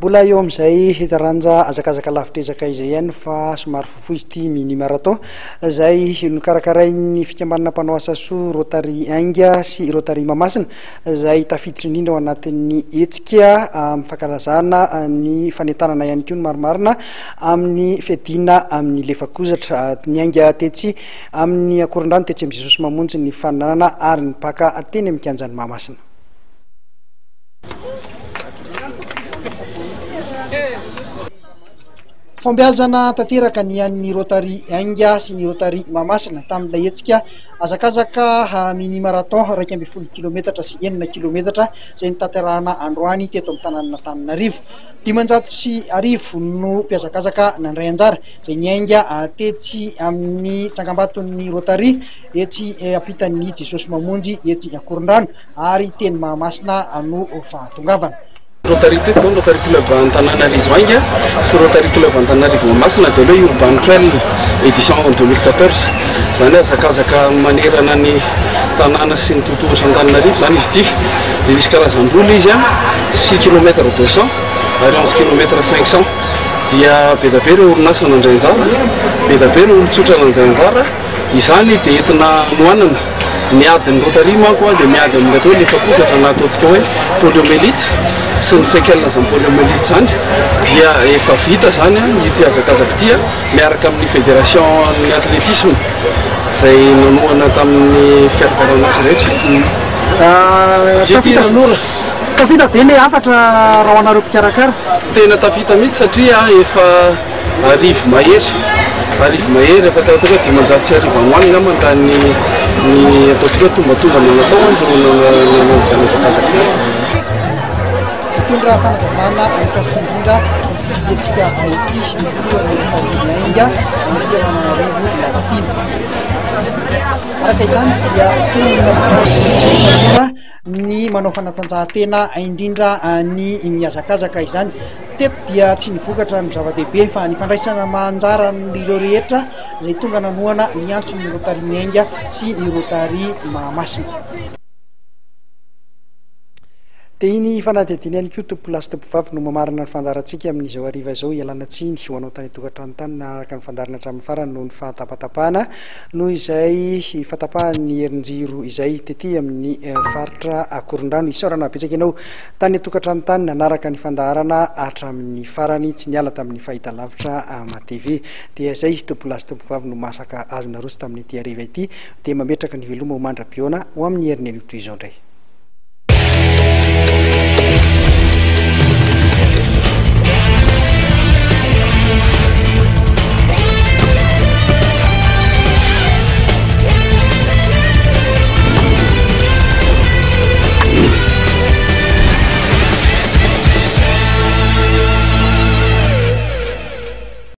Mbola eo amin'izay taranja hazakazaka lavitr'ezaka izay ihany fa somary fohifohy izy ity mini marathon izay nokarakarain'ny fikambanana mpanao asa soa Rotary Ainga sy Rotary Mahamasina izay tafiditra indrindra ao anatin'ny hetsika amin'ny fankalazana ny fanentanana ihany koa ny marimarina amin'ny fiadiana amin'ny lefakozatra. Niainga tetsy amin'ny Akorondrano tetsy amin'ny Jesosy Mamonjy ny faninanana ary nipaka teny amin'ny kianjan'i Mahamasina. Fahombiazana tanteraka ny an'ny Rotary Ainga sy ny Rotary Mahamasina tamin'ilay hetsika hazakazaka mini marathon 11 kilometatra sy 6 kilometatra izay notanterahana androany teto amin'ny tanànan'Antananarivo. 1500 no mpihazakazaka nandray anjara izay niainga tetsy amin'ny tsangambaton'ny Rotary etsy ampitan'ny Jesosy Mamonjy etsy Ankorondrano. ary teny Mahamasina no fahatongavana. Rotary teto zao, Rotary Club Antananarivo Ainga sy Rotary Club Antananarivo Mahamasina dia ilay Urban Trail édition 2014. Izany hoe hazakazaka manerana ny tanàna sy ny totohitra Antananarivo izany izy ity. Dia misy karazany roa ilay izy an, 6 kilomètres 200 ary 11 kilomètres 500. Dia be dia be ireo orinasa nandray anjara, be dia be ireo olon-tsotra nandray anjara. Izany dia entina hanohanana ny adin'ny Rotary manko dia miady amin'ny atao hoe lefakozatra na ataontsika hoe poliomyélite sy ny séquelles izany poliomyélite izany dia efa vita izany ity hazakazaka ity miaraka amin'ny fédération ny athlétisme izay nanohana tamin'ny fikarakarana azy rehetra. Tafita tanora. Tafita ve ilay hafatra raha ho anareo mpikarakara? Tena tafita mihitsy satria efa 1000 mahery, 1000 mahery, efa ataontsika hoe 1500 any ho any angamba raha ny ny ataontsika hoe tombatombana natao no nanao izany hazakazaka izany. Nitondra fanazavana mikasika indrindra ity hetsika ity ny filohan'ny Rotary Ainga, Andriamananarivo Lalatiana. Araka izany dia toy ny mampirisika ny tanora ny manao fanatanjahantena indrindra ny mihazakazaka izany. Teto dia tsy ny vokatra no zava-dehibe fa ny fandraisana anjaran'ireo rehetra izay tonga nanohana ny antson'ny Rotary Miainga sy ny Rotary Mahamasina. Dia iny fanadihadiana ihany koa tompolahy sy tompovavy no mamarana ny fandaharantsika amin'izao hariva izao. Ialana tsiny ho anao tany an-tokantrano tany nanaraka ny fandaharana hatramin'ny farany noho ny fahatapatapahana noho izay fahatapahan'ny herinjiro izay tety amin'ny faritra Akorondrano. Isaorana betsaka ianao tany an-tokantrano tany nanaraka ny fandaharana hatramin'ny farany, tsy niala tamin'ny fahitalavitra Ama TV. Dia izay tompolahy sy tompovavy no masaka azo naroso tamin'ity hariva ity. Dia mametraka ny veloma ho mandra-pihaona ho amin'ny herin'ny anio toy izao indray.